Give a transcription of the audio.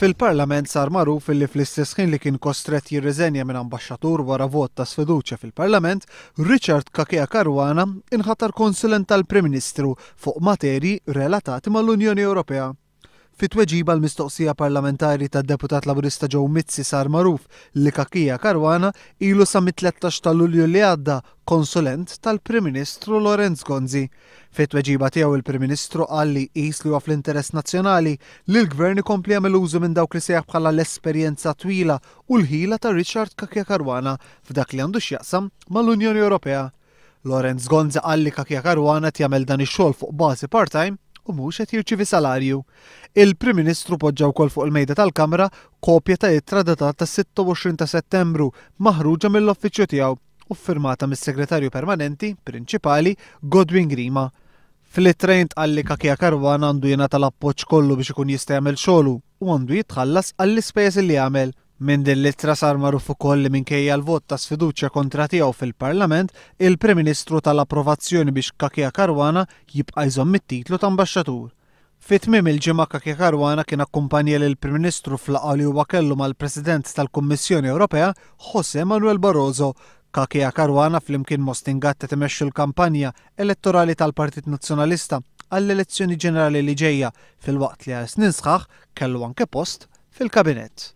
Fil-Parlament sar magħruf illi fl-istess ħin li kien kostrett jirriżenja minn ambaxxatur wara vot ta' sfiduċja fil-Parlament, Richard Cachia Caruana inħatar konsulent tal-Prim Ministru fuq materji relatati mal-Unjoni Ewropea. Fi tweġiba għal mistoqsija parlamentari tad-Deputat Laburista Joe Mizzi sar magħruf li Cachia Caruana ilu sa mit-13 ta' Lulju li għadda konsulent tal-Prim Ministru Lawrence Gonzi. Fit-tweġiba tiegħu il-Prim Ministru qal li jqis li huwa fl-interess nazzjonali li l-Gvern ikompli jagħmel użu minn dawk li sejjaħ bħala l-esperjenza twila u l-ħila ta' Richard Cachia Caruana f'dak li għandu x'jaqsam mal-Unjoni Ewropea. Lawrence Gonzi qal li Cachia Caruana qed jagħmel dan ix-xogħol fuq bażi part-time u mhux qed jirċievi salarju. Il-Prim Ministru poġġa wkoll fuq il-mejda tal-Kamra kopja ta' ittra datata 26 ta' Settembru maħruġa mill-uffiċċju tiegħu u ffirmata mis-Segretarju Permanenti Prinċipali Godwin Grima. Fl-ittra jintqal li Cachia Caruana għandu jingħata l-appoġġ kollu biex ikun jista' jagħmel xogħlu u għandu jitħallas għall-ispejjeż li jagħmel. Minn din l-ittra sar magħruf ukoll li minkejja l-vot ta' sfiduċja kontra tiegħu fil-Parlament, il-Prim Ministru ta l-approvazzjoni biex Cachia Caruana jibqa' jżomm it-titlu ta' ambaxxatur. Fi tmiem il-ġimgħa Cachia Caruana kien akkumpanja lill-Prim Ministru f'laqgħa li huwa kellu mal-President tal-Kummissjoni Ewropea, José Manuel Barroso. Cachia Caruana flimkien m'Austin Gatt qed imexxu l-kampanja elettorali tal-Partit Nazzjonalista għall-elezzjoni ġenerali li ġejja filwaqt li għal snin sħaħ kellu anke post fil-Kabinett.